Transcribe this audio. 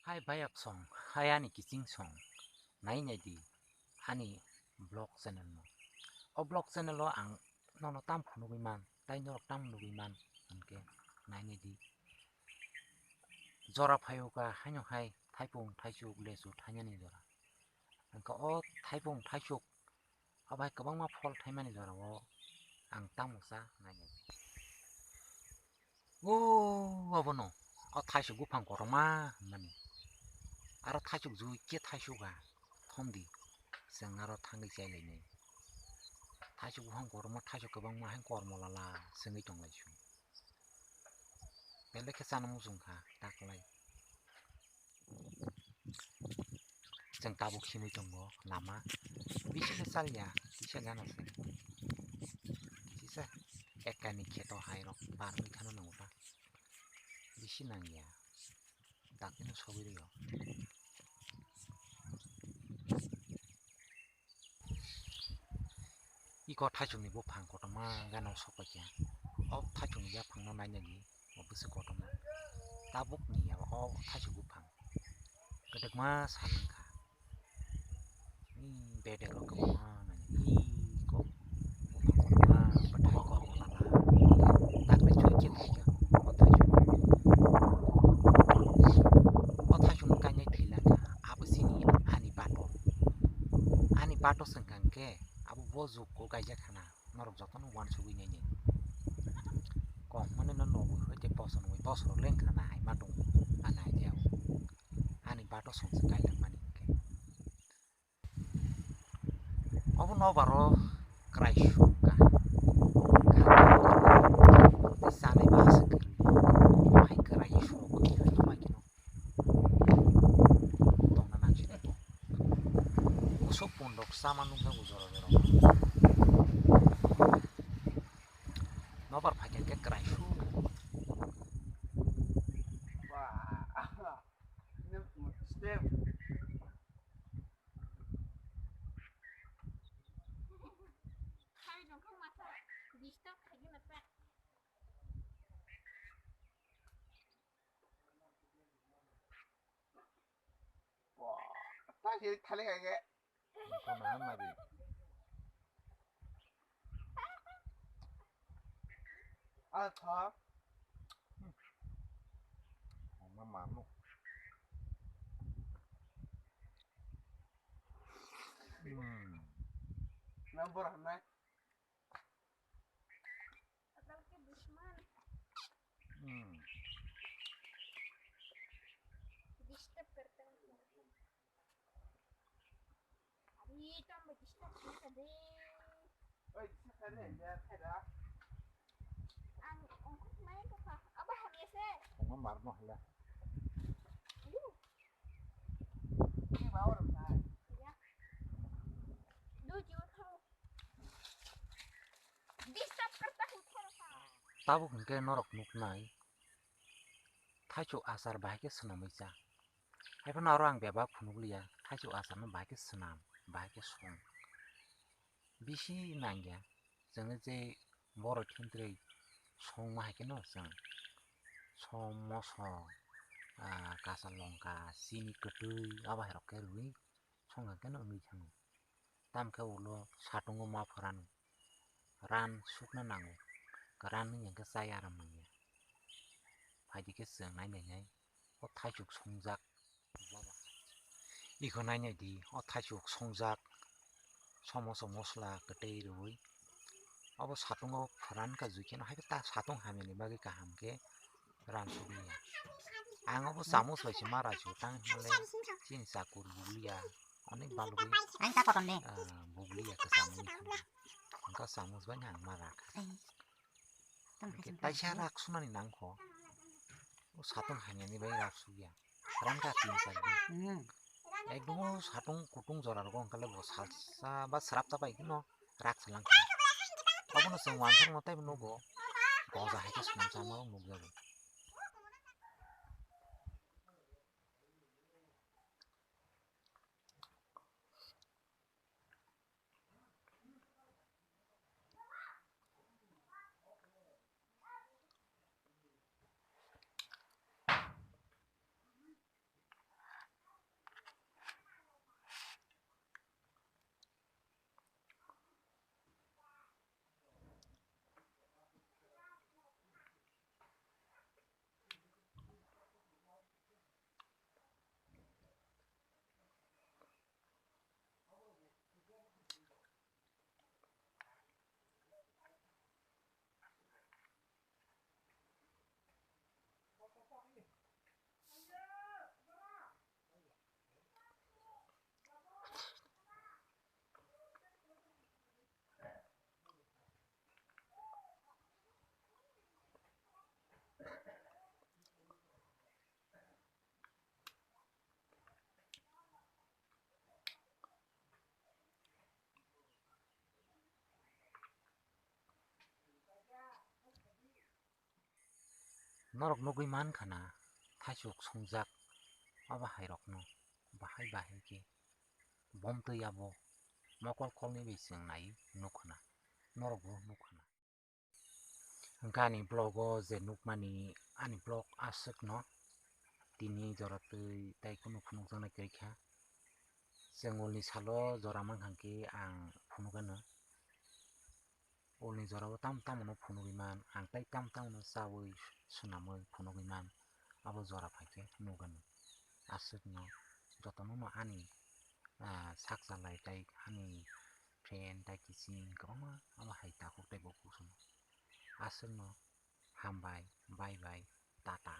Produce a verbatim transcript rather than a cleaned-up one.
Hai bayap song, hai ani kiching song, nai nai di ani vlog channel no. O vlog channel o ang nono tam phunugwi man, tai norok tam nugwi man, hwnkhe nai nai di. Jora phaio ka haino hai thaipung thaichuk lesu thainani jora. Hwnkhe o thaipung thaichuk Abo hai kwbangma phol thaimani jorao ang tamo cha nai nai. O abono, o thaisuk buphang kotorma hwnmani. Aro thaisuk jui khe thaisuk a thomdi, chwng aro thangwi chai lainai. Thaisuk buphang kotorma, thaisuk kwbangma hai kormo lala chwngwi tong lai su. Belai khe chana muchung kha taklai. Chwng tabuk simui tongo lama. Bisi le chaliya, kisa gana se. Kisa ekani kheto hai rok barwi khano nango ta. Bisi nangya. Dakti no sogwi rw. Iko thaisukni buphang kotorma gana sokphaikha. O thaisukni yaphangno nainani o bwswk kotorma. Tabukni o thaisuk buphang kwdwkma sa mankha. Bedek rok kwbangma nai iko buphang kotorma bwthai kormo lama. Dakti chwng khe phaikha o thaisuk. O thaisukno kainai thwilangkha abo chini ani bato. Ani bato swngkha hwnkhe abo bo jukgo kaijak khana. Norok jotono uansugwi nainai. Kok mani no nobwi hoi tei bosor nungwi bosor lengkha na hai ma tongo ani idea o. Ani bato songsa kailang mani hwnkhe. Obo nobaro kwrai sukha. Tei chanai bwswk kwrwi. Hai kwrai sukha. Tongna nangsinai bo. Usuk pondok sama nukjago jora jora. Nobar phaikhe kwrai su. Wah, tak jadi thalik aja. Bukan nama di. Atha. Mama manu. Hmm. Number hamnai. Asal ke dushman. Hmm. Disturb karta hai. Abhi to hum disturb nahi karte. Oi, disturb kar rahe hain yaar, khaira. Ang, ang, main to kha. Aba hum aise. Ang marno hala. Ayu. Ye bawa rakhta hai. Ya. Do jo tha. Tabuk hwnkhe norok nuknai, thaichuk achar bahai khe swnamwi cha. Haiphano aro ang bebak phunukliya, thaichuk acharno bahai khe swnam, bahai khe song. Bisi nangya, chwngno je borok thentwrwi songma hai kheno chwng som, moso, ah, kacha longka, chini kwtwi, abo hai rok khe rwui songkha kheno wngwi thango. Tamokhe ulo satungo ma phoran, ran sukna nango, kwran wngya khe chai aram manya. Phaidi khe chwng nai nai nai o thaichuk songjak. Iko nai nai di o thaichuk songjak, somoso mosla kwtwi rwui. Abo satungo phoran ka jui kheno hai khe ta satung hamyani bagwi kaham khe ran sukliya. Ang abo chamus bai se ma rai su tang hinle chini chakur bugliya. Onek balugwi, ang ta kotor ne, ah, bugliya kwchangni hinwi. Ang ta chamus bai ang ma rak. Ai. Tamo hingke hai taisa rak sunani nangkho. O satung hamyani bai rak sukya. Ran ka tin sar di. Hmm. Ekdom o satung kutung jora rogo hingkhe bo salsa ba srapsa bai no rak salang kha. Abono chwng wansukno teibo nugo. Boja hai khe swnam sama nukjago. Norok nugwi man khana, thaisuk sungjak, abo hairokno bahai bahai khe bom twi abo mokol kolni bai chwng nai nuk khana, norokbo nuk khana. Hwnkhe ani vlog o je nukmani, ani vlog aswkno tini jora twi tai kunu phunukjaknai kwrwi kha. Chwng ulni salo jora mankha khe ang phunuk anw. Ulni jorao tamo tamo no phunugwi man, ang tai tamo tamo no chaui swnamwi phunugwi man, abo jora phai khe nukgwno. Aswkno jotono no ani, ah, sak chalai tai ani friend tai kiching kwbangma abo hai takhuk tai bukhuk swngo. Aswkno hambai, bye bye, tata.